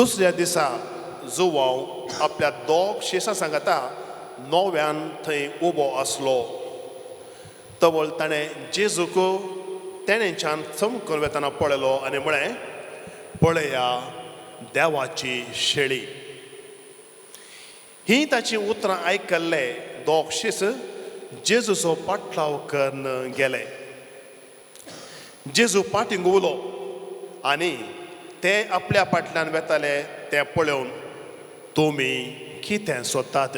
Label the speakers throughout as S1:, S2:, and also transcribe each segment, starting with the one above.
S1: दुसऱ्या दिसा जुवांव आपल्या दोग शिसां सांगाता नव्यान थंय उबो आसलो. तवळ ताणें जेजूक तेणेच्यान चमकून वेतना पळयलो आनी म्हळें, पळया देवाची शेळी. ही ताची उतरां आयकल्ले दोग शीस जेजूचो पाटलाव करून गेले. जेजू फाटीं घुंवलो आनी ते आपल्या फाटल्यान वेताले तें पळोवन, तुमी कितें सोदतात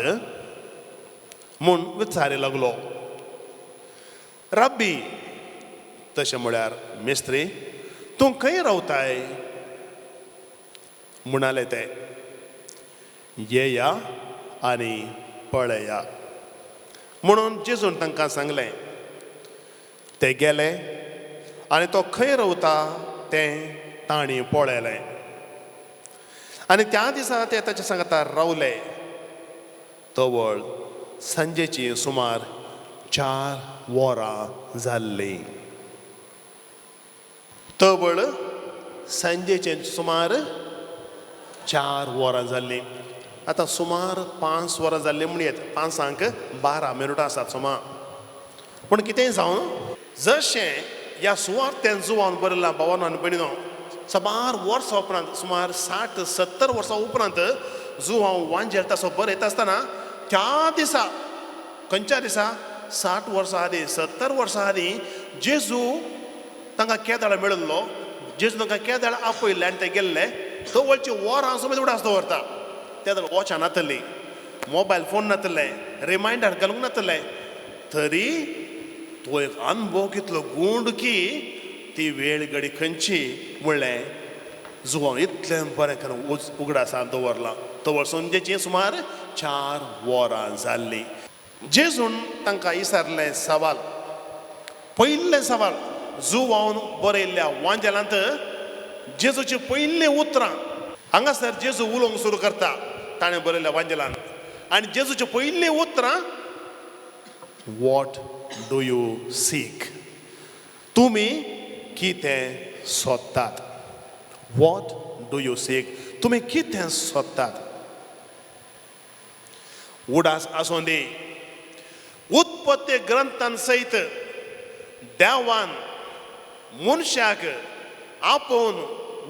S1: म्हूण विचारी लागलो. रब्बी, तशें म्हळ्यार मिस्त्री, तूं खंय रावताय म्हणाले ते. येया आनी पळया म्हणून जेजून तांकां सांगलें. ते गेले आनी तो खंय रावता तें तांणी पळयलें आनी त्या दिसा ते ताच्या सांगाता रावले. तवळ सांजेची सुमार 4 वरां जाल्लीं. तवळ सांजेचे सुमार 4 वरां जाल्लीं. आतां सुमार 5 वरां जाल्लीं म्हण येत, 5:12 मिनटां आसात सुमार. पूण कितेंय जावं, जशें ह्या सुवार्थेन जुवान बरयलां भावानो आनी भयणीनो, साबार वर्सां उपरांत सुमार 60-70 वर्सां उपरांत जुवांव वांजेल तसो बरयता आसतना त्या दिसा, खंयच्या दिसा, 60 वर्सां आदीं 70 वर्सां आदीं जेजू तांकां केदाळ मेळिल्लो. जेजू तांकां केदाळ आपयल्ले आनी ते गेल्ले. तवळची वरां सुमार उडास दवरता. त्या वॉचां नातली, मोबायल फोन नातले, रिमायंडर घालूंक नातले, तरी तो एक अनुभव कितलो गूंड की ती वेळ घडी खंयची म्हणलें जुवांव इतलें बरें करून उगडासान दवरलां. तवळ सांजेची सुमार 4 वरां जाल्लीं. जेजून तांकां विचारलें सवाल, पयलें सवाल जुवावन बरयल्ल्या वांजेलांत जेजूची पयलीं उतरां. हांगासर जेजू उलोवंक सुरू करता ताणें बरयल्ल्या वांजेलान आनी जेजूची पयलीं उतरां, what do you सीक, तुमी कितें सोदतात. What do you सीक, तुमी कितें सोदतात. उडास आसूं दी, उत्पत्ती ग्रंथान सयत देवान मनशाक आपोवन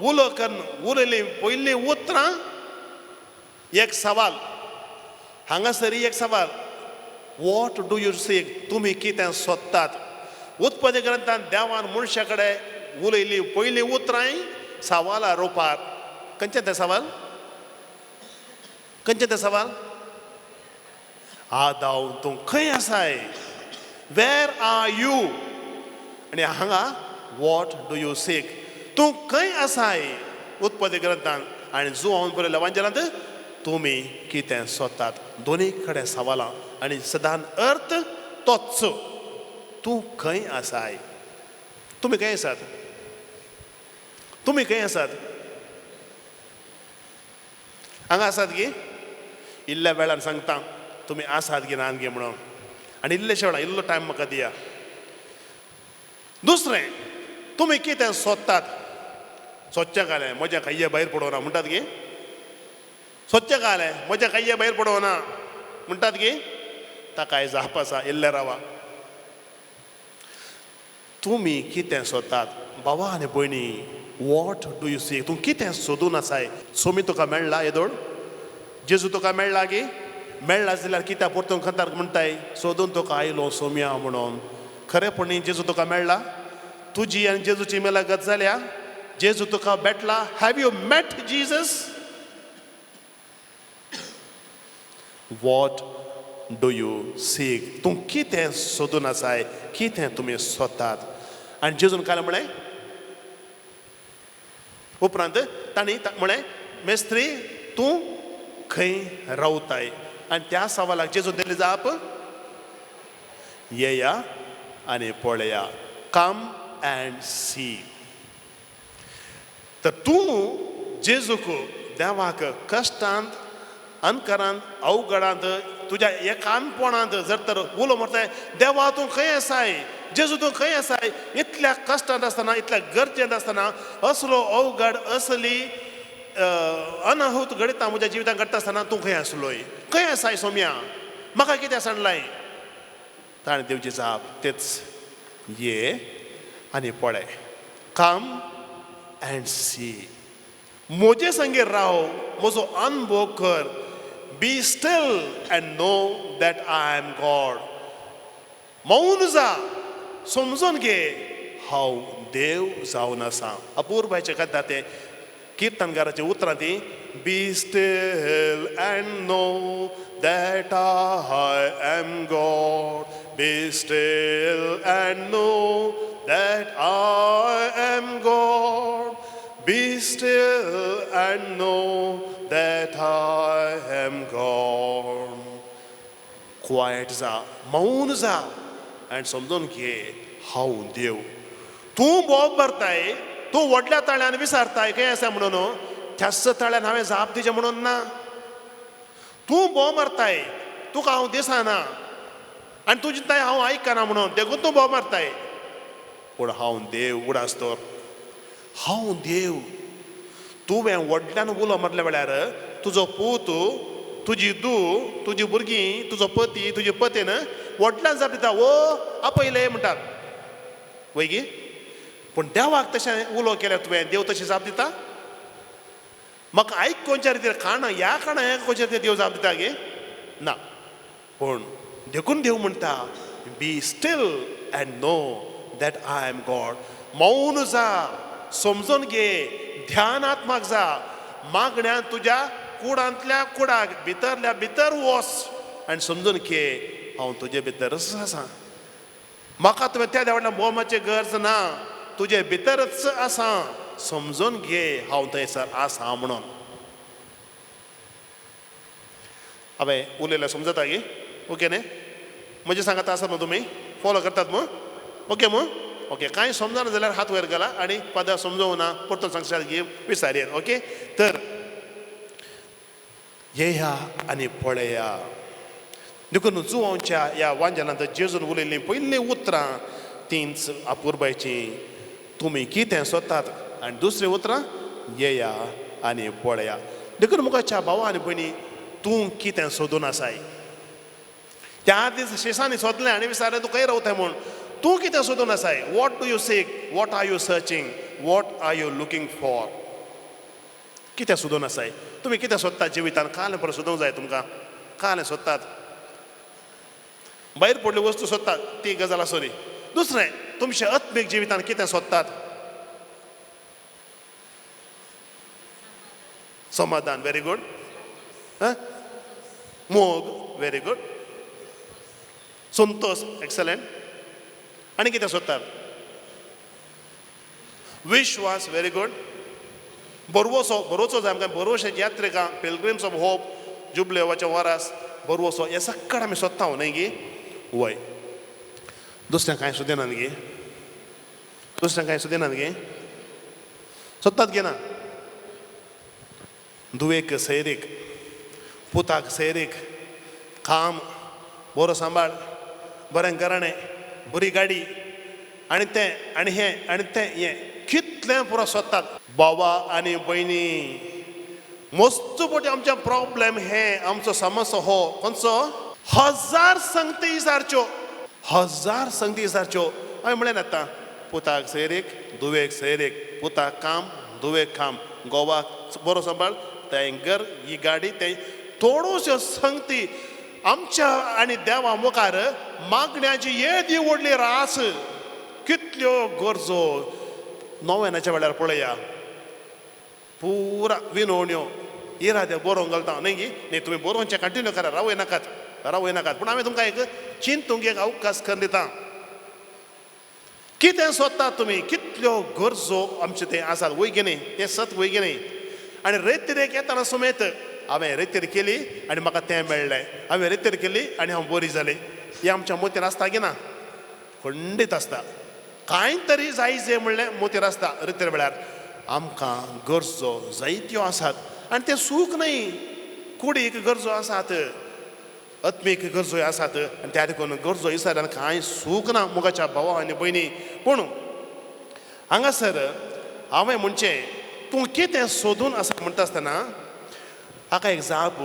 S1: उलो करून उलयलीं पयलीं उतरां. एक सवाल हांगासर, एक सवाल, what do you सीक, तुमी कितें सोदतात. उत्पत्ती ग्रंथान देवान मनशा कडेन उलयलीं पयलीं उतरां सवाला रुपार. खंयचें तें सवाल, खंयचें तें सवाल? आदाव तूं खंय आसाय, वेर are you. आनी हांगा what do you सीक, तूं खंय आसाय उत्पत्ती ग्रंथान आनी जुवान बरयल्या वांजेलांत तुमी कितें सोदतात. दोनी कडेन सवालां आनी सदान अर्थ तोच, तूं खंय आसाय. तुमी खंय आसात, तुमी खंय आसात? हांगा आसात गी? इल्ल्या वेळान सांगता तुमी आसात गी ना गी म्हणून. आनी इल्लेशे वेळान इल्लो टायम म्हाका दिया. दुसरें, तुमी कितें सोदतात. सोदचें घालें म्हज्या खाय्ये भायर पडोवना म्हणटात गी, सोदचें घालें म्हज्या खाय्ये भायर पडोवना म्हणटात गी, ताकाय जाप आसा, इल्लें रावा. तुमी कितें सोदतात बाबा आनी भयणी, what do you सीक, तूं कितें सोदून आसाय. सोमी तुका मेळ्ळा येदोळ, जेजू तुका मेळ्ळा गी? मेळ्ळा जाल्यार कित्याक परतून खंतार म्हणटाय सोदून तुका आयलो सोम्या म्हणून. खरेपणी जेजू तुका मेळ्ळा? तुजी आनी जेजूची मेलागत जाल्या? जेजू तुका भेटला? Have you met Jesus? What do you seek, तूं कितें सोदून आसाय, कितें तुमी सोदतात. आनी जेजून काय म्हळें उपरांत तांणी म्हळें, मेस्त्री तूं खंय रावताय. आनी त्या सवालाक जेजून दिली जाप, येया आनी पळया, कम अँड सी. तर तूं जेजूक देवाक कश्टांत अनकरांत अवघडांत तुज्या एकानपणांत जर तर उलो मारताय, देवा तूं खंय आसाय, जेजू तूं खंय आसाय, इतल्या कश्टांत आसतना, इतल्या गरजेंत आसतना, असलो अवघड असली अनाहूत घडयता म्हज्या जिवितांत घडटा आसतना तूं खंय आसलोय, खंय आसाय सोम्या, म्हाका कितें सांडलाय? ताणें दिवची जाप तेच, ये आनी पळय, कम अँड सी, म्हजे संगे राव, म्हजो अनुभव कर, be still and know that I am God. मौन जा, समजून घे हांव देव जावन आसा. अपूर्वाचे कथा तें किर्तनकाराचे उतरां ती, be still and know that I am God, be still and know that I am God, be still and know that I am God. Quiet जा, मौन जा आनी समजून घे हांव देव. तूं बोब भरताय, तूं व्हडल्या ताळ्यान विचारताय खंय आसा म्हणून, त्याच ताळ्यान हांवें जाप दिचें म्हणून ना. तूं बोब मारताय, तुका हांव दिसना आनी तुजी ताय हांव आयकना म्हणून देखून तूं बोब मारताय, पूण हांव देव. उडास तर हांव देव. तुवें व्हडल्यान उलो मारल्या वेळार तुजो पूत, तुजी धूव, तुजी भुरगीं, तुजो पती, तुजी पतीन व्हडल्यान जाप दिता, ओ आपयले म्हणटात वय गी. पूण देवाक तशें उलो केल्यार तुवें देव तशें जाप दिता? म्हाका आयकोनच्या रितीर खाणां ह्या खाणां ह्या कोनच्या रितीर देव जाप दिता गे ना. पूण देखून देव म्हणटा, be still and know that I am God. मौन जा, समजून घे, ध्यानात्मक जा, मागण्यान तुज्या कुडांतल्या कुडाक भितरल्या भितर वच आनी समजून घे हांव तुजे भितरच आसा. म्हाका तुवें त्या देवाडल्या बोमाची गरज ना, तुजे भितरच आसा, समजून घे हांव थंयसर आसा म्हणून. हांवें उलयल्यार समजता गी? ओके न्ही? म्हजें सांगता आसा न्हू तुमी फॉलो करतात मू? ओके मू? ओके. कांय समजना जाल्यार हात वयर घाला आनी फादर समजोवं ना परतून सांगशात गी विचारयेन. ओके. तर येया आनी पळया. देखून जुवांच्या ह्या वांजनांत जेजून उलयल्लीं पयलीं उतरां तींच अपुरबायचीं, तुमी कितें सोदतात, आनी दुसरीं उतरां येया आनी पळया. देखून मुखाच्या भावा आनी भयणी, तूं कितें सोदून आसाय? त्या दीस शिसांनी सोदलें आनी विचारलें तूं खंय रावताय म्हूण, तूं कितें सोदून आसाय? What do you seek, what are you searching, what are you looking for? कितें सोदून आसाय तुमी? कितें सोदतात जिवितान? कालें परत सोदूंक जाय तुमकां? कालें सोदतात? भायर पडल्यो वस्तू सोदतात, ती गजाल आसूं न्ही. दुसरें, तुमच्या आत्मीक जिवितान कितें सोदतात? समाधान, व्हेरी गूड. मोग, व्हेरी गूड. संतोष, एक्सलंट. आनी कितें सोदतात? विश्वास, व्हेरी गूड. बरवसो, बरोवचो जाय आमकां, बरोवशे यात्रिकां, पिलग्रिम्स ऑफ होप, जुबलेवाचे वरास, बरवसो, हे सगळें आमी सोदता न्हय गी? वय. दुसऱ्यां कांय सोदिनात गी? दुसऱ्यां कांय सोदिनात गी? सोदतात गे ना? धुवेक सैरीक, पुताक सैरीक, काम बरो सांबाळ, बरें घराणें, बरी गाडी, आनी तें आनी हें आनी तें हें कितलें पुरो सोदतात. बाबा आनी भयणी, मस्त पटी आमचें प्रॉब्लेम हें, आमचो समस्या हो खंयचो? हजार संगती सारच्यो, हजार संगती सारच्यो. हांवें म्हणलें आतां, पुताक सैरीक, धुवेक सैरीक, पुताक काम, धुवेक काम, गोवाक बरो सांबाळ, तें घर, ही गाडी, तें, थोड्योश्यो संगती आमच्या आनी देवा मुखार मागण्याची येदी व्हडली रास. कितल्यो गरजो नव्यानाच्या वेळार पळया, पुरा विनवण्यो इरादे बरोवंक घालता न्हय गी? न्ही, तुमी बरोवचें कंटिन्यू करा, रावय नाकात, रावय नाकात. पूण हांवें तुमकां एक चिंतूंक एक अवकाश करून दिता. कितें सोदतात तुमी? कितल्यो गरजो आमच्यो ते आसात, वय गे न्ही? तें सत वय गे न्ही? आनी रेतीरेक येतना समेत हांवें रेतीर केली आनी म्हाका तें मेळ्ळें, हांवें रेतीर केली आनी हांव बरी जालें, हें आमच्या मोतीर आसता की ना? खंडीत आसता. कांय तरी जाय जें म्हणलें मोतीर आसता. रेतीर वेळार आमकां गरजो जायत्यो आसात आनी तें सूख न्हय, कुडीक गरजो आसात, आत्मीक गरजोय आसात, आनी त्या देखून गरजो विचारल्यार कांय सूख ना मुखाच्या भावा आनी भयणी. पूण हांगासर हांवें म्हणचें, तूं कितें सोदून आसा म्हणटा आसतना हाका एक जाप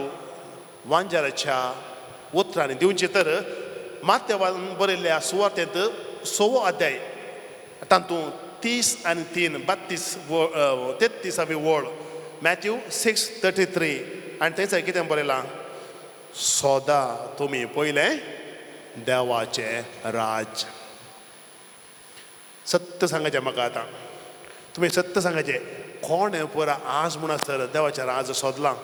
S1: वांजाराच्या उतरांनी दिवची तर माथ्यावान बरयल्ल्या सुवातेंत 6वो अध्याय तातूंत 33 32 33वी वळ, मॅथ्यू 6:33. आनी थंयसर कितें बरयलां? सोदा तुमी पयलें देवाचें राज. सत्य सांगाचें म्हाका आतां, तुमी सत्य सांगाचें, कोणें पुरा आज म्हणसर देवाचें राज सोदलां?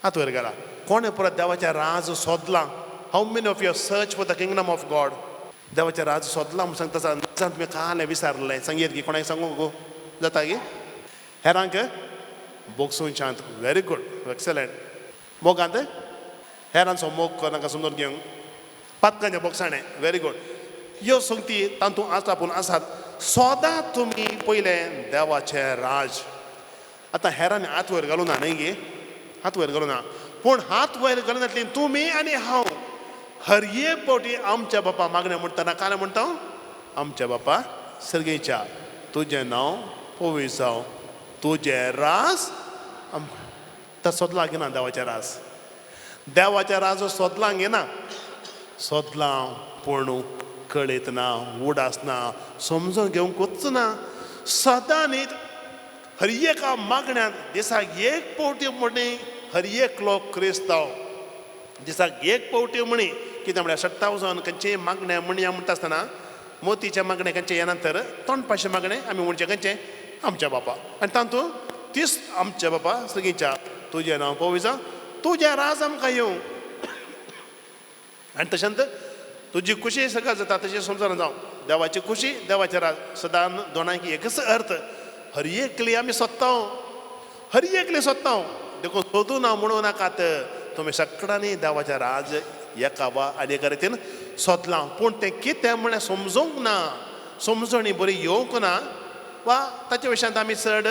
S1: हात वयर घाला. कोणें पुरा देवाचें राज सोदलां? How many of your search for the kingdom of God? देवाचें राज सोदलां म्हूण सांगता आसा, तुमी कालें विसारलें सांगयेत की कोणाक सांगूंक गो जाता की हेरांक बोगसूंच्यांत. Very good, excellent. मोगांत हेरांचो मोग कर, समजून घेवंक पातकांच्या बोगसाणें. Very good. ह्यो संगती तातूंत आसा पूण आसात. सोदा तुमी पयलें देवाचें राज. आतां हेरांनी हात वयर घालूं ना न्हय गे, हात वयर घालूं ना, पूण हात वयर घालनातली तुमी आनी हांव हर एक फावटी आमच्या बापा मागणें म्हणटना कांय म्हणटा, आमच्या बापा सर्गेच्या, तुजें नांव पवित्र जावं, तुजें राज. तर सोदलां घेना देवाचें राज, देवाचें राज सोदलां घेना, सोदलां पूण कळयत ना, उडास ना, समजून घेवंकूच ना. सदां न्ही हर एका मागण्यांत दिसाक एक फावटी म्हणी हर एकलो क्रिस्तांव दिसाक एक फावटी म्हणी कितें म्हळ्यार 6000 खंयचें मागणें म्हणया म्हणटा आसतना मोतीचें मागणें खंयचें येना तर तोंडपाचें मागणें आमी म्हणचें खंयचें आमच्या बापा. आनी तातूंत तीस आमच्या बापा सगळींच्या तुजें नांव पवित्र जावं, तुजें राज आमकां येवं, आनी तशेंच तुजी खुशी सगळं जाता तशें समजना जावं. देवाची खुशी देवाचें राज सदां दोनांक एकच अर्थ. हर एकली आमी सोदता, हर एकली सोदता, देखून सोदूं ना म्हणूं नाकात. तुमी सगळ्यांनी देवाचें राज एका वा आनी एका रितीन सोदलां, पूण तें कितें म्हणल्यार समजूंक ना, समजणी बरी येवंक ना, वा ताच्या विशयांत आमी चड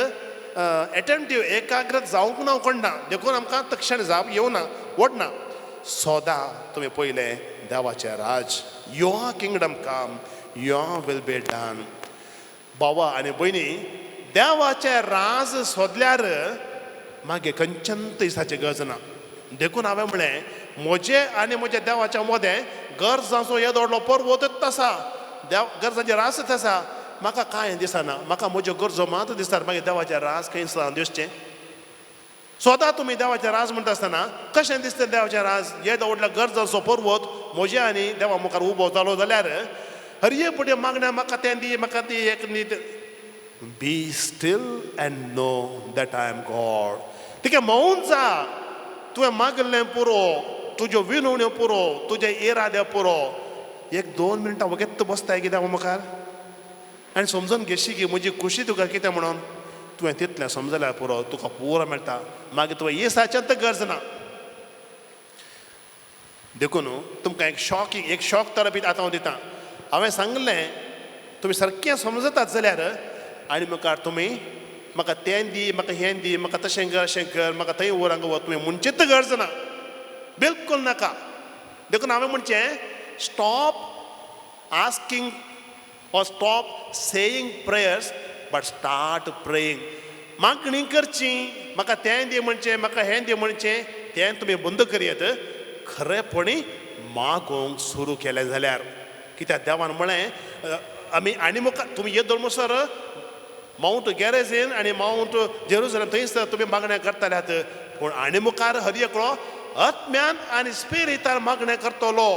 S1: एटेंटीव एकाग्रत जावंक ना कोण ना, देखून आमकां तक्षण जाप येवना वडना. सोदा तुमी पयलें देवाचें राज. Your kingdom come, your will be done. बाबा आनी भयणी, देवाचें राज सोदल्यार मागीर खंयच्यान दिसाची गरज ना. देखून हांवें म्हणलें म्हजें आनी म्हज्या देवाच्या मदें गरजांचो येदो व्हडलो पर्वतच आसा, देव गरजांचें रासच आसा. म्हाका कांय दिसना, म्हाका म्हज्यो गरजो मात दिसतात, मागीर देवाचें राज खंय दिसचें? स्वता तुमी देवाचें राज म्हणटा आसतना कशें दिसता देवाचें राज? येदो व्हडलो गरजांचो पर्वत म्हजे आनी देवा मुखार उबो जालो जाल्यार हर एक पटी मागण्या म्हाका तें दी, म्हाका ती एक न्ही. Be still and know that I am God. तिका मौन जा, तुवें मागलें पुरो, तुज्यो विनवण्यो पुरो, तुजे इरादे पुरो. एक 2 मिनटां वगेत बसताय कित्याक मुखार आनी समजून घेशी की म्हजी खुशी तुका कितें म्हणून तुवें तितलें समजल्यार पुरो, तुका पुरो मेळटा. मागीर तुवें येसाचें तर गरज ना. देखून तुमकां एक शॉकिंग एक शॉक थेरपी आतां हांव दितां. हांवें सांगलें तुमी सारकें समजतात जाल्यार आनी मुखार तुमी म्हाका तें दी, म्हाका हें दी, म्हाका तशें कर, अशें कर, म्हाका थंय व्हर, हांगा व्हर, तुवें म्हणचेच गरज ना, बिलकूल नाका. देखून हांवें म्हणचें stop asking or stop saying prayers but start praying. मागणी करची, म्हाका तें दी म्हणचें, म्हाका हें दी म्हणचें, तें तुमी बंद करयत. खरेपणी मागूंक सुरू केलें जाल्यार कित्याक देवान म्हळें आमी आनी मुखार तुमी येदोळ म्हणसर मावंट गॅरेजीन आनी मावंट जेरुजलम थंयसर तुमी मागण्या करताल्यात, पूण आनी मुखार हर एकलो आत्म्यान आनी स्पिरितान मागणें करतलो.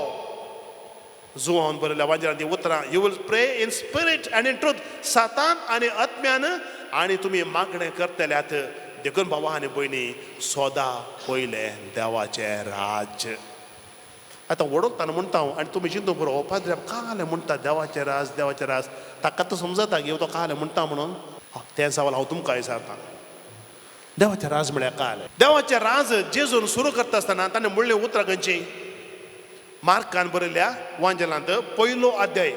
S1: जुवान बरयल्या वांजरान ती उतरां, you will pray in spirit and in truth. सातान आनी आत्म्यान आनी तुमी मागणें करतल्यात. देखून बाबा आनी भयणी, सोदा पयलें देवाचें राज्य. आतां वडोवताना म्हणटा हांव आनी तुमी चिंतूं पुरो, पाद्रे कालें म्हणटा देवाचें राज, देवाचें राज, ताका तो समजता की तो कालें म्हणटा म्हणून. तें सवाल हांव तुमकां विचारता, देवाचें राज म्हळ्यार कालें? देवाचें राज जेजून सुरू करता आसतना ताणें म्हणलें उतरां खंयचीं? मार्कान बरयल्या वांजेलांत 1 अध्याय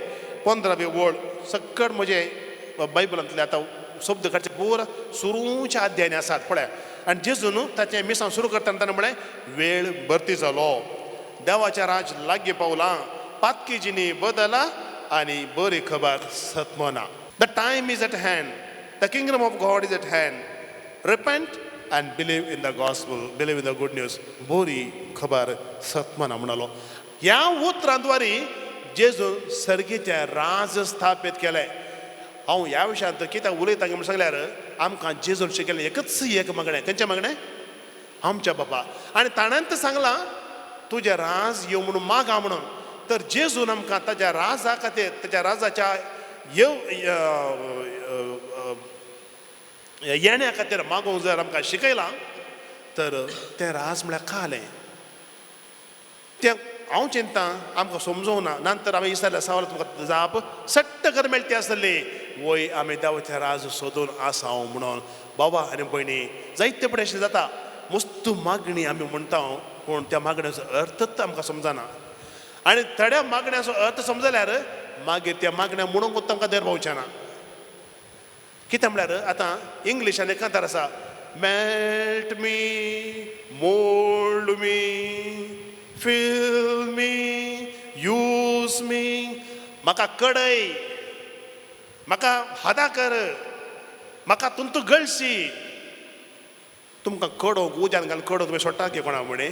S1: 15वी वळ. सक्कड म्हजें बायबलांतले आतां शब्द काडचे पुरा सुरूच्या अध्यायानी आसात पळय. आनी जेजून ताचें मिसांव सुरू करतना ताणें म्हळें वेळ भरती जालो, देवाचें राज लागीं पावलां, पातकी जिणी बदला आनी बरी खबर सतमना. The time is at hand. The kingdom of God is at hand. Repent and believe in the gospel, believe in the good news. बरी खबर सतमना म्हणालो. ह्या उतरांद्वारे जेजून सर्गीचें राज स्थापीत केलें. हांव ह्या विशयांत कित्याक उलयता म्हूण सांगल्यार, आमकां जेजून शिकयलें एकच एक मागणें. खंयचें मागणें? आमच्या बापा. आनी ताणें सांगलां, तुजें राज येवं म्हणून मागा म्हणून. तर जेजून आमकां ताच्या राजा खातीर, ताच्या राजाच्या येण्या खातीर मागूंक जर आमकां शिकयलां, तर तें राज म्हळ्यार कालें तें हांव चिंता आमकां समजूंक ना. नंतर आमी विचारल्या सवाल तुमकां जाप सट्ट कर मेळटी आसली, वय आमी देवाचें राज सोदून आसा म्हणून. बाबा आनी भयणी, जायते पडे अशें जाता, मस्त मागणी आमी म्हणटा, पूण त्या मागण्याचो अर्थच आमकां समजना. आनी थोड्या मागण्याचो अर्थ समजल्यार मागीर त्या मागण्या म्हणूंक तांकां देर पावचें ना. कितें म्हळ्यार आतां इंग्लिशान एक कांतार आसा, melt me, mould me, fill me, use me. म्हाका कडय, म्हाका हादा कर, म्हाका तुमतू गळशी. तुमकां कडोवंक उज्यान घालून कडोवंक तुमी सोडटा की कोणा म्हणे?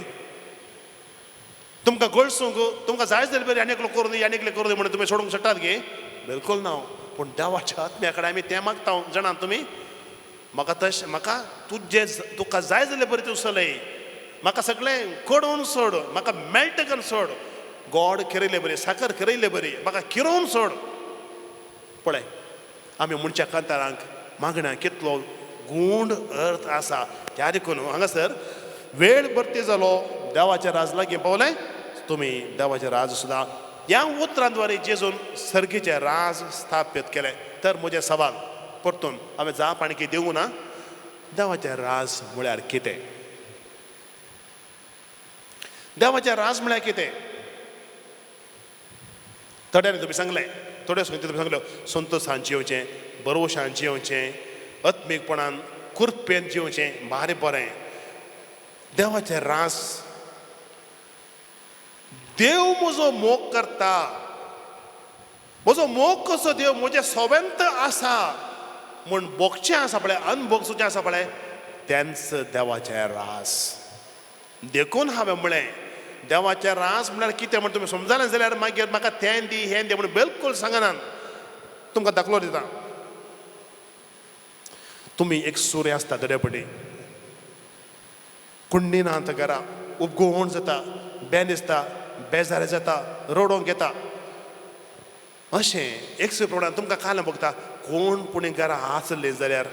S1: तुमकां गळसूंक, तुमकां जाय जाल्यार बरें, आनी एकलो करून दी, आनी एकलें करून दी म्हणून तुमी सोडूंक शकतात गे? बिलकूल ना. पूण देवाच्या आत्म्या कडेन आमी तें मागता. जाणा तुमी, म्हाका तशें, म्हाका तुजें, तुका जाय जाल्यार बरें तूं चलय, म्हाका सगळें कडोवन सोड, म्हाका मेल्ट करून सोड, गोड किरयले बरी, साकर किरयले बरी, म्हाका किरोवन सोड. पळय, आमी म्हणच्या कांतारांक मागण्या कितलो गूंड अर्थ आसा. त्या देखून हांगासर वेळ भरती जालो, देवाच्या राज लागीं पावलें, तुमी देवाचें राज सुद्दां. ह्या उतरांद्वारे जेजून सर्गीचें राज स्थापीत केलें. तर म्हजें सवाल परतून हांवें जाप आणकी दिवंक ना. देवाचें राज म्हळ्यार कितें? देवाचें राज म्हळ्यार कितें? थोड्यांनी तुमी सांगलें, थोड्यो तुमी सांगल्यो, संतोशान जिवचें, बरोवशान जिवचें, आत्मीकपणान कृपेन जिवचें, भारी बरें. देवाचें राज, देव म्हजो मोग करता, म्हजो मोग कसो देव म्हजें सोबेंत आसा म्हूण भोगचें आसा पळय, अनभोगचें आसा पळय, तेंच देवाचें रास. देखून हांवें म्हळें, देवाचें रास म्हळ्यार कितें म्हण तुमी समजलें जाल्यार मागीर म्हाका तें दी हें दी म्हणून बिलकूल सांगनात. तुमकां दाखलो दिता. तुमी एक सूर्य आसता दर्यापटी, कुंडी ना घरा, उपगोवण जाता, बेन दिसता, बेजार जाता, रडोवंक येता. अशें एक प्रमाण तुमकां काल बघता, कोण पुणी घरा आसले जाल्यार,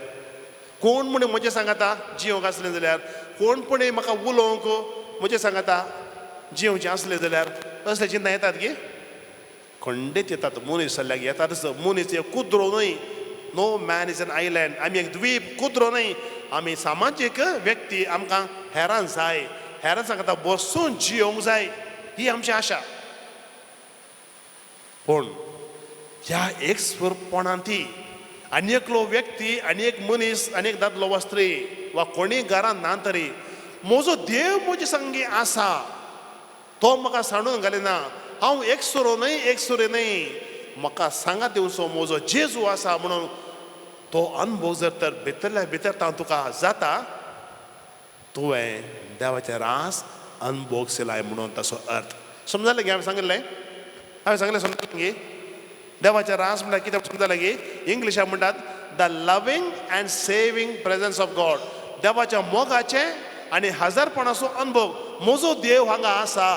S1: कोण म्हण म्हजें सांगता जिवंक आसलें जाल्यार, कोण पुणी म्हाका उलोवंक म्हजें सांगता जिवचें आसलें जाल्यार, असले चिंता येतात गे? खंडीत येतात. मनीस जाल्यार येतातच. मनीस एक कुत्रो न्हय. No man is an island. आमी एक द्वीप, कुत्रो न्हय. आमी सामाजीक व्यक्ती. आमकां हेरान जाय, हेरान सांगता बसून जियोंक जाय, ही आमची आशा. पूण ह्या एकस्वरपणान ती आनी एकलो व्यक्ती, आनी एक मनीस, आनी एक दादलो वा स्त्री वा कोणीय घरान ना तरी म्हजो देव म्हजे संगी आसा, तो म्हाका सांडून घालिना, हांव एकसुरो न्हय, एकसुरे न्हय, म्हाका सांगात दिवचो म्हजो जेजू आसा म्हणून तो अनुभव जर तर भितरल्या भितर तुका जाता, तुवें देवाचें रास अनुभोगशिलाय म्हणून ताचो अर्थ. समजलें गे? हांवें सांगिल्लें, हांवें सांगलें, समजलें गे? देवाचें रास म्हळ्यार कितें समजलें गे? इंग्लिशान म्हणटात the loving and saving presence of God. देवाच्या मोगाचें आनी हजारपणाचो अनुभव. म्हजो देव हांगा आसा,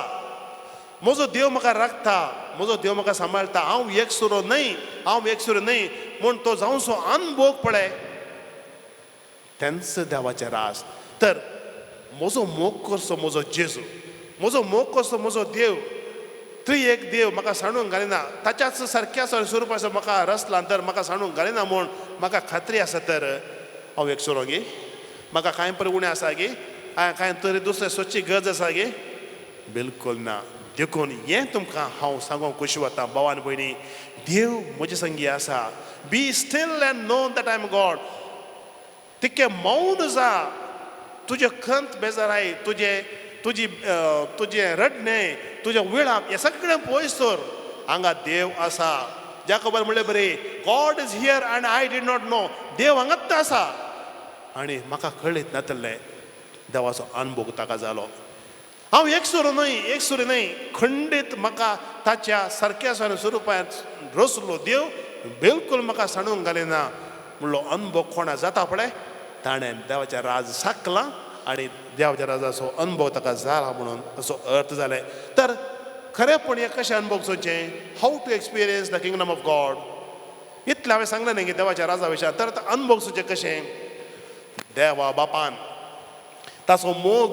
S1: म्हजो देव म्हाका राखता, म्हजो देव म्हाका सांबाळटा, हांव एकसुरो न्हय, हांव एकसुरो न्हय म्हूण तो जावचो अनुभोग पळय, तेंच देवाचें रास. तर म्हजो मोग करचो म्हजो जेजू, म्हजो मोग करचो म्हजो देव, त्री एक देव म्हाका सांडून घालिना, ताच्याच सारक्या स्वरुपाचो म्हाका रसला तर म्हाका सांडून घालिना म्हूण म्हाका खात्री आसा. तर हांव एकसुरो गे? म्हाका कांय परी उणें आसा गे? कांय तरी दुसरें सोदची गरज आसा गे? बिलकूल ना. देखून हें तुमकां हांव सांगूंक खोशी वता, भाव आनी भयणी, देव म्हजे संगी आसा. Be still and know that I am God. तितकें मौन जा, तुजें खंत बेजाराय, तुजें तुजी तुजें रडणें, तुजें विळाप, हें सगळें पयस दवर. हांगा देव आसा. जाकोबान म्हणलें बरें, God is here and I did not know. देव हांगाच आसा आनी म्हाका कळीत नातलें देवाचो अनुभव ताका जालो. हांव एकसुरो न्हय, एकसुरी न्हय, खंडीत म्हाका ताच्या सारक्या स्वरुपांत रचलो देव, बिलकूल म्हाका सांडूंक घालिना म्हणलो अनुभव कोणा जाता पळय ताणें देवाचें राज साकलां आनी देवाच्या राजाचो अनुभव ताका जाला म्हणून असो अर्थ जाले. तर खरेपण हें कशें अनुभव चोवचें, how to experience the kingdom of God, इतलें हांवें सांगलें न्ही की देवाच्या राजा विशयान. तर आतां अनुभव चोवचें कशें, देवा बापान ताचो मोग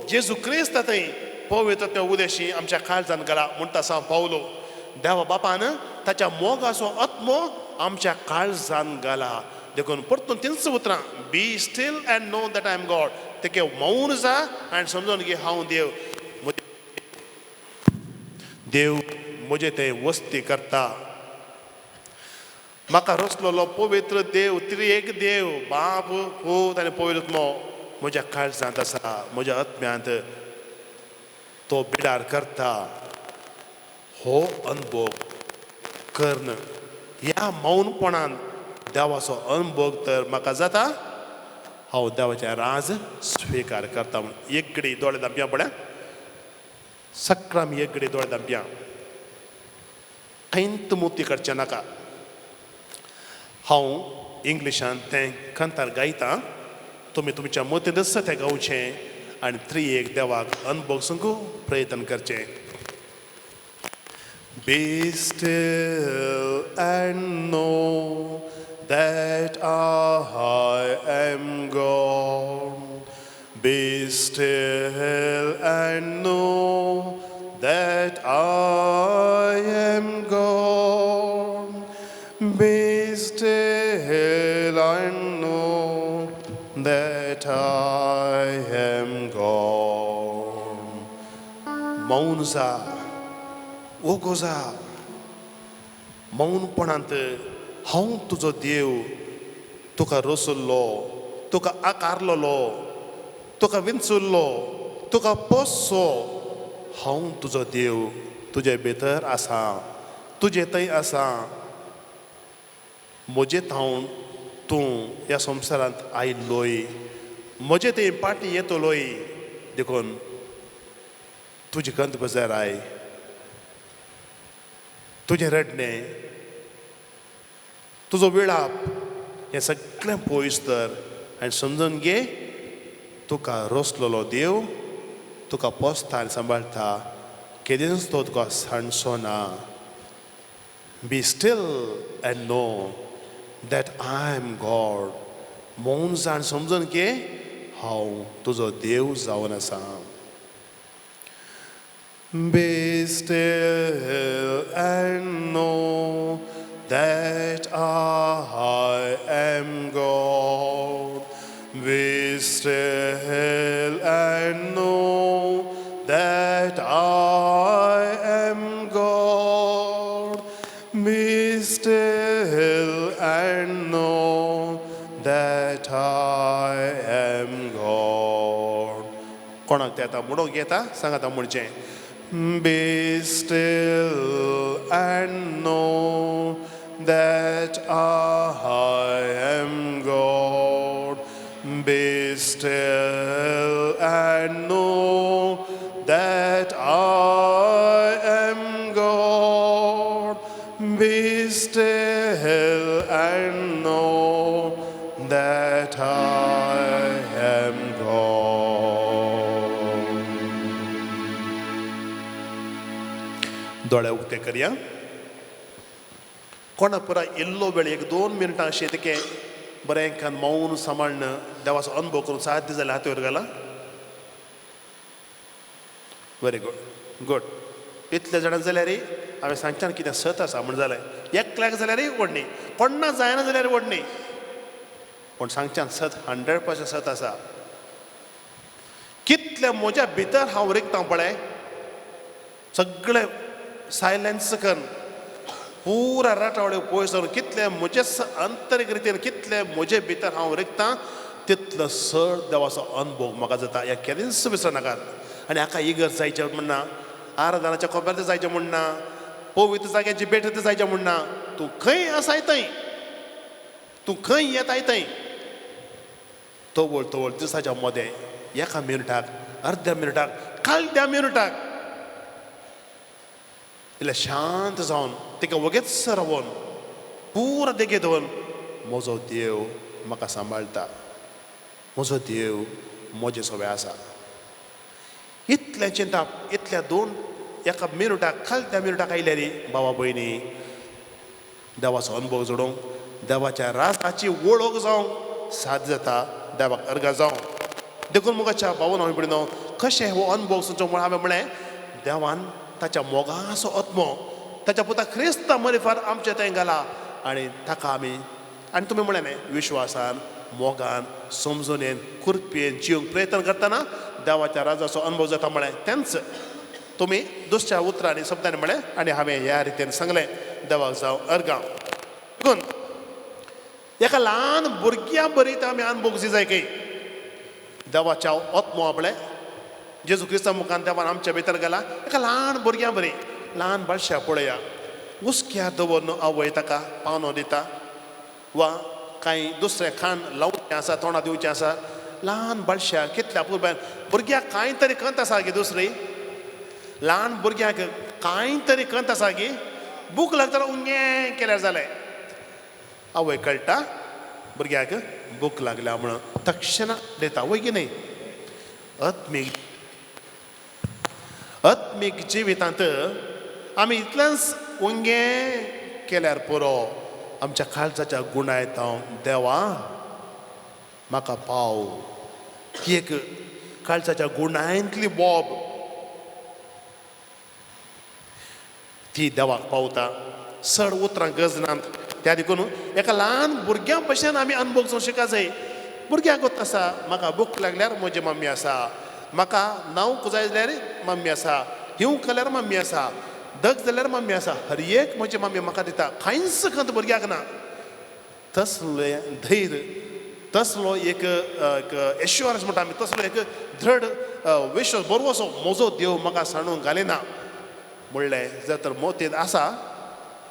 S1: जेजू क्रिस्त थंय पवित्र त्या उदेशी आमच्या काळजान घाला म्हणटा सांव पावलो. देवा बापान ताच्या मोगाचो आत्मो आमच्या काळजान घाला. देखून परतून तींच उतरां, be still and know that I am God. तेके मौन जा आनी समजून घे हांव देव, देव म्हजे ते वस्ती करता. म्हाका रचलोलो पवित्र देव, त्रिएक देव, बाप पूत आनी पवित्र आत्मो म्हज्या काळजांत आसा, म्हज्या आत्म्यांत तो बिडार करता. हो अनुभव कर्ण ह्या मौनपणान देवाचो अनुभव तर म्हाका जाता, हांव देवाचें राज स्विकार करता. म्हूण एक घडी दोळे धांपया पळय, सगळ्यां आमी एक घडी दोळे धांपया, खंयत मोती करचें नाका. हांव इंग्लिशान तें कांतार गायता, तुमी तुमच्या मतींतच तें गावचें आनी त्रिएक देवाक अनुभवसूंक प्रयत्न करचें. Be still and know that I am God. Be still and know that I am God. Be still and know that I am God. मौन जा, ओगो जा, मौनपणांत हांव तुजो देव, तुका रचल्लो, तुका आकारलोलो, तुका विंचुल्लो, तुका पोसचो, हांव तुजो देव, तुजे भितर आसा, तुजे थंय आसा. म्हजे थावन तूं ह्या संवसारांत आयिल्लोय, म्हजे थंय पाटी येतलोय, देखून तुजी गंत बजाराय, तुजें रडणें, तुजो विळाप हें सगळें पयस तर आनी समजून घे तुका रचलोलो देव तुका पोसता आनी सांबाळटा, केदींच तो तुका सांडचो ना. Be still and know that I am God. मौन जाण समजून घे हांव तुजो देव जावन आसा. Be still and know that I am God. Be still and know that I am God. Be still and know that I am God. कोणाक ते आतां म्हणूंक येता सांगात म्हणचें. Be still and know that I am God. Be still and know that I am God. Be still and know that I am God. दोळे उक्ते करया. कोणा पुराय इल्लो वेळ एक 2 मिनटां अशें तेके बरें कान मौन सांबाळ्न देवाचो अनुभव करूंक साध्य जाल्यार हात वयर घाला. Very good, good. इतले जाणां जाल्यार हांवें सांगच्यान कितें सत आसा म्हण जालें. एकल्याक जाल्यारय व्हडली, कोण्णा जायना जाल्यार व्हडली, पूण सांगच्यान सत 100% सत आसा. कितले म्हज्या भितर हांव रिगता पळय, सगळें सायलन्स करून पुरा राटावळे पयस जावन कितले म्हजे आंतरीक रितीन कितले म्हजे भितर हांव रिगता तितलो चड देवाचो अनुभव म्हाका जाता. ह्या केन्नाच विसरनाकात. आनी हाका इगर्ज जायचें म्हणना, आराधनाच्या कोपेर जायचें म्हणना, पवित्र जाग्याची भेट जायचें म्हणना, तूं खंय आसाय थंय तूं खंय येताय थंय तवळ तवळ दिसाच्या मदें एका मिनटाक, अर्द्या मिनटाक, कालद्या मिनटाक इल्लें शांत जावन तिका वगेच रावन पुरा देगे दवरून म्हजो देव म्हाका सांबाळटा, म्हजो देव म्हजे सवे आसा. इतलें चिंताप, इतल्या दोन एका मिनटाक खालत्या मिनटाक आयल्या न्ही भावा भयणी, देवाचो अनुभव जोडूंक, देवाच्या राजाची वळख जावंक साध्य जाता, देवाक अर्गां जावं. देखून मुखाच्या भावन हांवें पळयलो कशें हो अनुभव सुचो म्हूण हांवें म्हळें देवान ताच्या मोगाचो आत्मो ताच्या पुता क्रिस्ता मरिफार आमचे थंय घाला आनी ताका आमी आनी तुमी म्हळें न्ही विश्वासान, मोगान, समजुनेन, कृपेन जिवंक प्रयत्न करतना देवाच्या राजाचो अनुभव जाता म्हळें. तेंच तुमी दुसऱ्या उतरांनी शब्दांनी म्हळें आनी हांवें ह्या रितीन सांगलें. देवाक जावं अर्गां. देखून एका ल्हान भुरग्यां बरी आमी अनुभव जाय की देवाच्या आत्मो आपले जेजू क्रिस्ता मुखान देवान आमच्या भितर गेला. एका ल्हान भुरग्यां बरी, ल्हान बाळशा पळया, हुस्क्यार दवरून आवय ताका पावनो दिता वा कांय दुसरें खाण लावचें आसा, तोंडा दिवचें आसा. ल्हान बाळशा कितल्या पुरबान भुरग्याक कांय तरी खंत आसा गी, दुसरी ल्हान भुरग्यांक कांय तरी खंत आसा गी, भूक लागतना उंगे केल्यार जालें, आवय कळटा भुरग्याक भूक लागल्या म्हणून तक्षणा दिता, वय की न्हय? आत्मीक आत्मीक जिवितांत आमी इतलेंच उंगे केल्यार पुरो, आमच्या काळजाच्या गुणा येता देवा म्हाका पाव, ही एक काळजाच्या गुणांतली बोब ती देवाक पावता. चड उतरां गजनात त्या देखून एका ल्हान भुरग्यां भशेन आमी अनुभव जावंक शिका जाय. भुरग्यांक आसा म्हाका भूक लागल्यार म्हजी मम्मी आसा, म्हाका न्हावंक जाय जाल्यार मम्मी आसा, हिवंक जाल्यार मम्मी आसा, दग जाल्यार मम्मी आसा, हर एक म्हजी मम्मी म्हाका दिता, कांयच खंत भुरग्याक ना. तसलें धैर्य, तसलो एक एश्योरन्स म्हणटा आमी, तसलो एक दृढ विश्वास बरोसो म्हजो देव म्हाका सांडून घालिना म्हणलें जर तर मोतींत आसा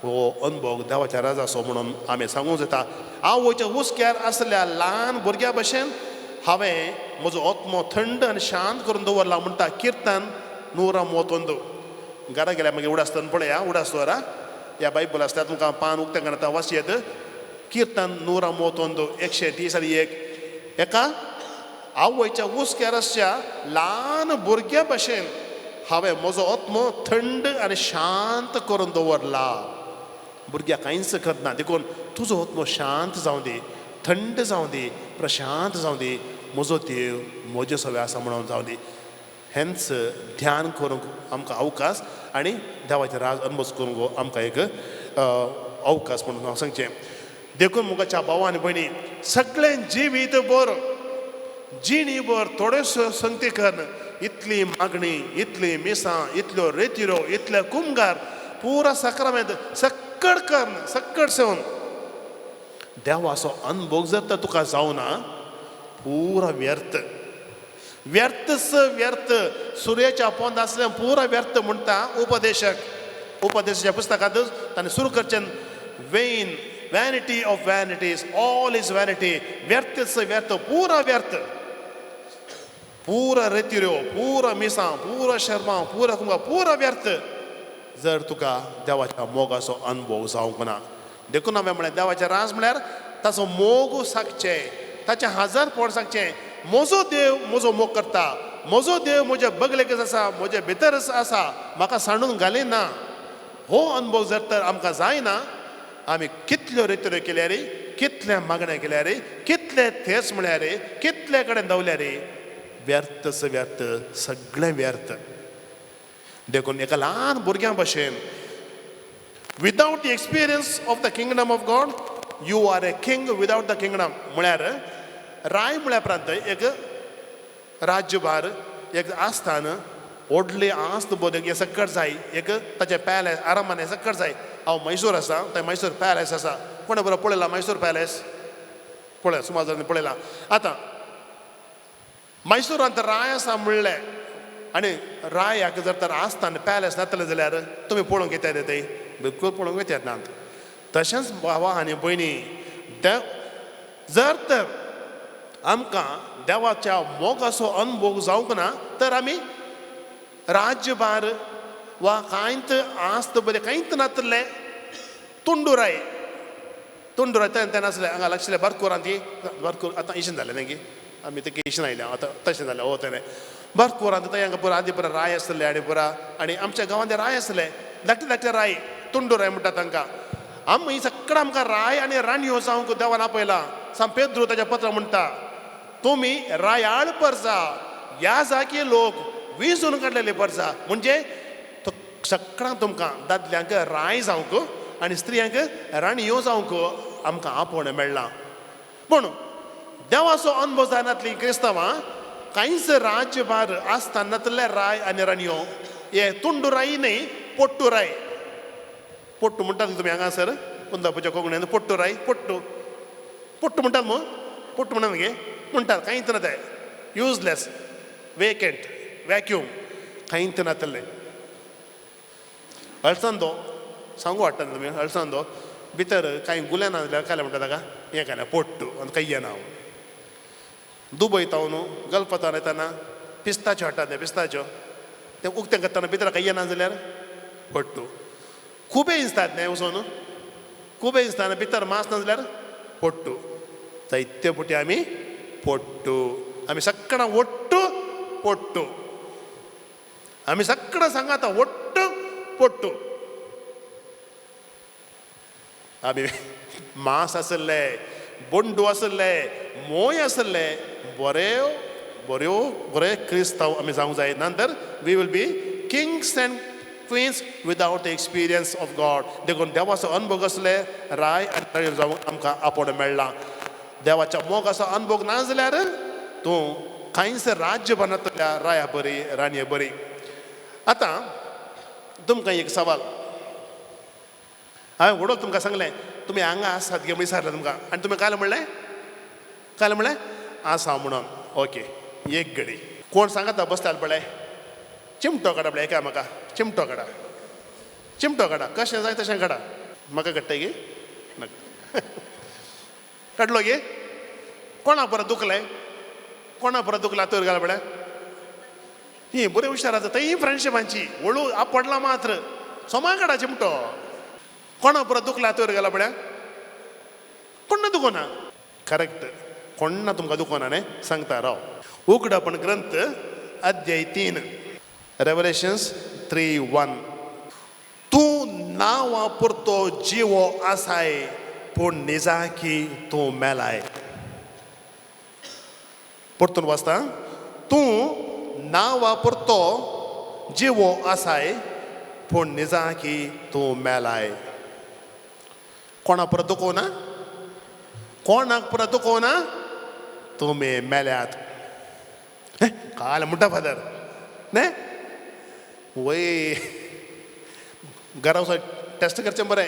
S1: हो अनुभव देवाच्या राजाचो म्हणून आमी सांगूंक जाता. आवयच्या हुस्क्यार आसल्या ल्हान भुरग्या भशेन हांवें म्हजो आत्मो थंड आनी शांत करून दवरला म्हणटा किर्तन 131. घरा गेल्यार मागीर उडासतना पळया, उडास दवरा ह्या बायबल आसल्यार तुमकां पान उक्तें करता वाचयेत. किर्तन 131 130 आनी 1. एका आवयच्या हुस्क्यार आसच्या ल्हान भुरग्या भशेन हांवें म्हजो आत्मो थंड आनी शांत करून दवरला. भुरग्याक कांयच करना देखून तुजो आत्मो शांत जावं दी, थंड जावं दी, प्रशांत जावं दी, म्हजो देव म्हजे सवे आसा म्हणून जावं दी. हेंच ध्यान करूंक आमकां अवकाश आनी देवाचें राज अनुभव करूंक आमकां एक अवकाश म्हणून हांव सांगचें. देखून मुखाच्या भाव आनी भयणी सगळें जिवीत भर, जिणी भर थोड्योश्यो संगती करून इतली मागणी, इतली मिसां, इतल्यो रेतिरो, इतले कुमगार, पुरा साक्रामेंत सक्कड करून सक्कड सेवन देवाचो अनुभव जर तर तुका जावना पुरा व्यर्थ, व्यर्थच व्यर्थ. सुर्याच्या पोंद आसलें पुरा व्यर्थ म्हणटा उपदेशक. उपदेशाच्या पुस्तकांत ताणें सुरू करचें vain, vanity of vanities, all is vanity, व्यर्थच व्यर्थ, पुरा व्यर्थ. पुरा रेतिरो, पुरा मिसां, पुरा शर्मा, पुरा कुंगा, पुरा व्यर्थ जर तुका देवाच्या मोगाचो अनुभव जावंक ना. देखून हांवें म्हळें देवाचें राज म्हळ्यार ताचो मोग सागचें, ताचें हजार पोट सांगचें, म्हजो देव म्हजो मोग करता, म्हजो देव म्हज्या बगलेकच आसा, म्हज्या भितरच आसा, म्हाका सांडून घालिना. हो अनुभव जर तर आमकां जायना, आमी कितल्यो रेतिरो केल्यार, कितल्या मागण्या केल्यार, कितले थेस म्हळ्यार, कितले कडेन दवल्यार, व्यर्थच व्यर्थ, सगळें व्यर्थ. देखून एका ल्हान भुरग्यां भशेन without the experience of the kingdom of God you are a king without the kingdom. म्हळ्यार राय म्हळ्या उपरांत एक राज्यभार, एक आस्थान, व्हडली आस्त बोध हें सक्कड जाय, एक ताचें पॅलेस, आरामाने सक्कड जाय. हांव मैसूर आसा, थंय मैसूर पॅलेस आसा. कोणें बरो पळयला मैसूर पॅलेस? पळय सुमार जाणांनी पळयला. आतां मैसुरांत राय आसा म्हणलें आनी रायाक जर तर आस्थान पॅलेस नातलें जाल्यार तुमी पळोवंक येतात ते बिलकूल पळोवंक येतात नात. तशेंच भावा आनी भयणी जर तर आमकां देवाच्या मोगाचो अनुभव जावंक ना तर आमी राज्यभार वा कांयच आस्त बरें कांयच नातले तुंडुराय तुंडुराय तें नासलें हांगा लागशिल्लें बारकुरान ती बारकूर आतां इशेन जालें न्ही आमी ते इशेन आयल्या आतां तशें जालें हो तेणें बारकुरान थंय हांगा पुरा आदी पुरा राय आसले आनी पुरा आनी आमच्या गांवांत ते राय आसले धाकटे धाकटे राय तुंडुराय म्हणटा तांकां. आमी सगळें आमकां राय आनी राणयो जावंक देवान आपयला. सांत पेद्रू ताच्या पत्र म्हणटा तुमी रायाळ परजा ह्या जागी लोक विजून काडलेले परजा. म्हणजे तो सगळ्यांक तुमकां दादल्यांक राय जावंक आनी स्त्रियांक राणयो जावंक आमकां आपोवणें मेळ्ळां. पूण देवाचो अनुभव जायनातलीं क्रिस्तांवां कांयच राज्यभार आसता नातले राय आनी राणयो हे तुंडू राय न्हय पोट्टू राय. पोट्टू म्हणटात तुमी हांगासर कुंदापूरच्या कोंकणीन पोट्टू राय पोट्टू पोट्टू म्हणटात मू पोट्टू म्हणटात गे म्हणटात कांयच ना ते युजलेस वेकंट वॅक्यूम कांयच नातलें. अळसंदो सांगू वाडटा तुमी अळसंदो भितर कांय गुल्या ना जाल्यार कांय म्हणटा ताका हें कांय ना पोट्टू आनी कांय येना. दुबय तावन गल्फातान येताना पिस्ताच्यो हाडटात ते पिस्ताच्यो तें उक्तें करतना भितर कांय येना जाल्यार पोट्टू. खुबे इंचतात न्हय वचून खुबे इंचतना भितर मांस ना जाल्यार पोट्टू. जायते पुटी आमी पोट्टू आमी सगळ्यां ಒಟ್ಟು पोट्टू आमी सगळ्यां सांगाता ಒಟ್ಟು पोट्टू. आमी मांस आसले बोंडू आसले मोय आसले बरे बऱ्यो बरे क्रिस्तांव आमी जावंक जाय. नंतर we will be kings and queens without the experience of God. देखून देवाचो अनुभव आसले राय आनी जावंक आमकां आपोवणें मेळ्ळां. देवाच्या मोगाचो अनुभव ना जाल्यार तूं कांयच राज्य बनतल्या राया बरी राणये बरी. आतां तुमकां एक सवाल हांवें व्हडो तुमकां सांगलें तुमी हांगा आसात गे विचारलें तुमकां आनी तुमी काल म्हणलें काल म्हणलें आसा म्हणून. ओके एक घडी कोण सांगता बसल्यार पळय चिमटो काडा पळय एका म्हाका चिमटो काडा चिमटो काडा कशें जाय तशें काडा म्हाका काडटा गे नाका काडलो गे कोणा परत दुखलें कोणा परत दुखला तर घाल पळय ही बरें हुशार आसा थंय फ्रेंडशिपांची वळू आपडला मात्र सोमा काडा चिमटो कोणा परत दुखला तर गेला पळय कोण्ण दुखोना करेक्ट कोण्ण तुमकां दुखोना न्ही सांगता राव. उगडापण ग्रंथ अध्याय 3 रेवलेशन्स 3:1 तूं नांवा पुरतो जिवो आसाय पूण निजाकी तूं मेलाय. परतून वाचता तूं नांवा पुरतो जिवो आसाय पूण निजाकी तूं मेलाय. कोणा परत दुखोना कोणाक परत दुखोना तुमी मेल्यात. काल म्हणटा फादर न्ही वय घरा वचून टेस्ट करचें बरें